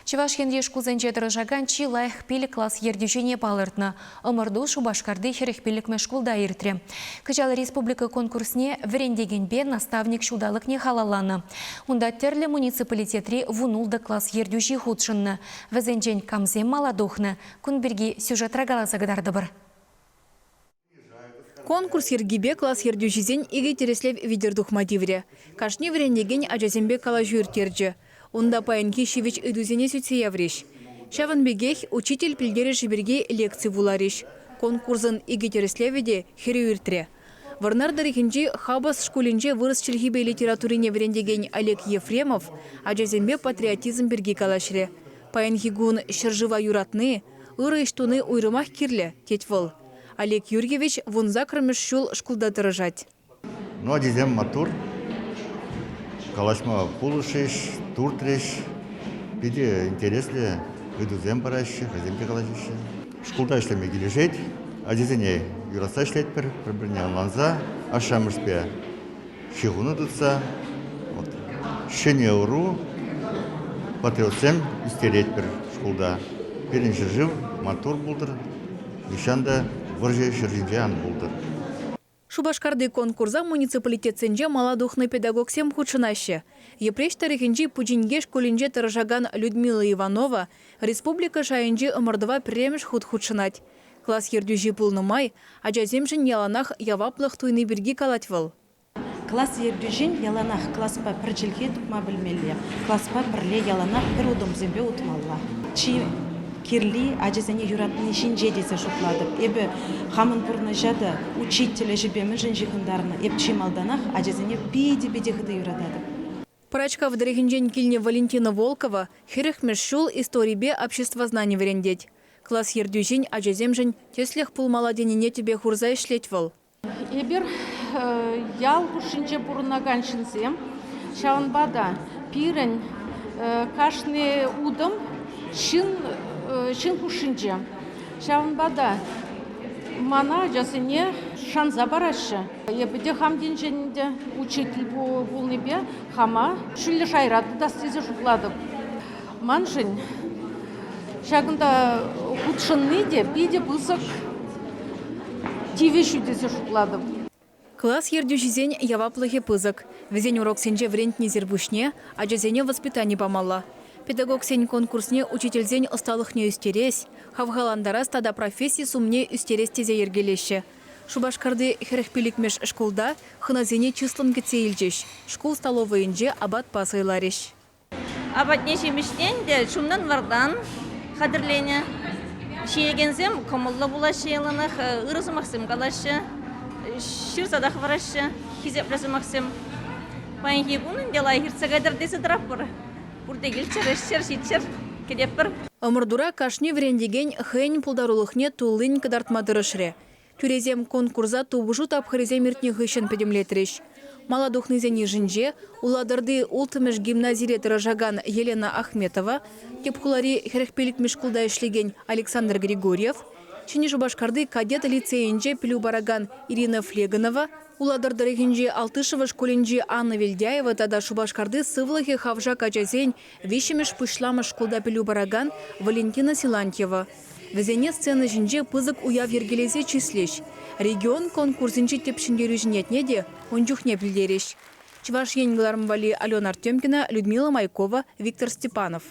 Чӑваш Енри шкулсенче тӑрӑшакан чи лайӑх пилӗк класс ертӳҫине палӑртнӑ. Ӑмӑрту Шупашкарти 45-мӗш шкулта иртрӗ. Кӑҫал республика конкурсне вӗрентекенпе наставник ҫулталӑкне халалланӑ. Унта тӗрлӗ муниципалитетри вунултӑ класс ертӳҫи хутшӑннӑ. Вӗсенчен камсем мала тухнӑ, кун пирки сюжетра каласа кӑтартӑпӑр. Конкурс йӗркипе класс ертӳҫисен икӗ тӗрӗслев витӗр тухма тиврӗ. Кашни вӗрентекен ачасемпе калаҫу ирттерчӗ. Унта паянхи ҫивӗч ыйтусене сӳтсе яврӗҫ. Ҫавӑн пекех учитель пӗлтерӗшӗ пирки лекци вуларӗҫ. Конкурсӑн икӗ тӗрӗслевӗ те хӗрӳ иртрӗ. Вӑрнар тӑрӑхӗнчи Хапӑс шкулӗнче вырӑс чӗлхипе литературине вӗрентекен Олег Ефремов ачасемпе патриотизм пирки калаҫрӗ. Паянхи кун ҫӗршыва юратни, ырӑ ӗҫ туни уйрӑмах кирлӗ, тет вӑл. Олег Юрьевич вунсаккӑрмӗш ҫул шкулта тӑрӑшать. Ну, ачисем маттур. Калаҫма пулӑшрӗҫ, туртрӗҫ. Питӗ интереслӗ ыйтусем параҫҫӗ, хӑйсем те калаҫаҫҫӗ. Шкулта ӗҫлеме килӗшет. Ачасене юратса ӗҫлетпӗр, пӗр-пӗрне ӑнланса, ашшӗ-амӑшӗпе ҫыхӑну тытса. Вот. Ҫӗнӗ ӑру патриотсем ӳстеретпӗр шкулта. Пирӗн ҫӗршыв маттур пултӑр, нихҫан та вӑрҫӑ ҫӗр ҫинче ан пултӑр. Шупашкарти конкурса муниципалитетсенче мала тухнӑ педагогсем хутшӑнаҫҫӗ. Йӗпреҫ тӑрӑхӗнчи Пучинке шкулӗнче тӑрӑшакан Людмила Иванова республика шайӗнчи ӑмӑртӑва пӗрремӗш хут хутшӑнать. Класс ертӳҫи пулнӑ май ачасемшӗн яланах яваплӑх туйни пирки калать вӑл. Класс ертӳҫин яланах класпа пӗр чӗлхе тупма пӗлмелле, класпа пӗрле яланах пӗр утӑмсемпе утмалла. Чи кирли ачасене юратни ҫинче тесе шутлатӑп. Эпӗ хамӑн пурнӑҫа та учитель ӗҫӗпе мӗншӗн ҫыхӑнтарнӑ? Эп чи малтанах ачасене питӗ-питӗ хытӑ юрататӑп. Пӑрачкав тӑрӑхӗнчен килнӗ Валентина Волкова хӗрӗхмӗш ҫул историпе обществознани вӗрентет. Класс ертӳҫин ачасемшӗн тӗслӗх пулмалла тенине тӗпе хурса ӗҫлет вӑл. Эпир ял хушшинче пурӑнакан ҫынсем, ҫавӑнпа та пирӗн кашни утӑм ҫын ҫын хушшинче. Ҫавӑнпа та мана ачасене шанса параҫҫӗ. Эпӗ те хам енчен ӗнтӗ учитель пулнипе хама ҫӳллӗ шайра тытас тесе шутлатӑп. Маншӑн ҫакӑнта хутшӑнни те питӗ пысӑк тивӗҫӳ тесе шутлатӑп. Класс ертӳҫисен яваплӑхӗ пысӑк. Вӗсен уроксенче вӗрентнисӗр пуҫне ачасене воспитани памалла. Педагогсен конкурсне учительсен ӑсталӑхне ӳстерес, хавхалантарас тата професси сумне ӳстерес тесе йӗркелеҫҫӗ. Шупашкарти 45-мӗш шкулта хӑнасене чыслӑн кӗтсе илчӗҫ, шкул столовӑйӗнче апатпа сӑйларӗҫ. Апатне ҫимӗҫне ӗнтӗ чунтан-вартан хатӗрленӗ. Ҫиекенсем кӑмӑллӑ пулаҫҫӗ яланах, ырӑ сӑмахсем калаҫҫӗ, ҫырса та хӑвараҫҫӗ хисеплӗ сӑмахсем. Паянхи кун ӗнтӗ лайӑх иртсе кайтӑр тесе тӑратпӑр. Пурте килччӗр, ӗҫчӗр, ҫиччӗр, кӗтетпӗр. Ӑмӑртура кашни вӗрентекен хӑйӗн пултарулӑхне туллин кӑтартма тӑрӑшрӗ. Тӳресем конкурса тупӑшу тапхӑрӗсем иртнӗ хыҫҫӑн пӗтӗмлетрӗҫ. Мала тухнисен йышӗнче Улатӑрти улттӑмӗш гимназире тӑрӑшакан Елена Ахметова, тӗп хулари 45-мӗш шкулта ӗҫлекен Александр Григорьев, Ҫӗнӗ Шупашкарти кадет лицейӗнче пӗлӳ паракан Ирина Флегонова, Улатӑр тӑрӑхӗнчи Алтышево шкулӗнчи Анна Вельдяева тата Шупашкарти сывлӑхӗ хавшак ачасен виҫҫӗмӗш пуҫламӑш шкулта пӗлӳ паракан Валентина Силантьева. Вӗсене сцена ҫинче пысӑк уяв йӗркелесе чыслӗҫ. Регион конкурсӗнчи тӗп ҫӗнтерӳҫӗн ятне те ун чухне пӗлтерӗҫ. Чӑваш Ен кӑларӑм валли Алена Артемкина, Людмила Майкова, Виктор Степанов.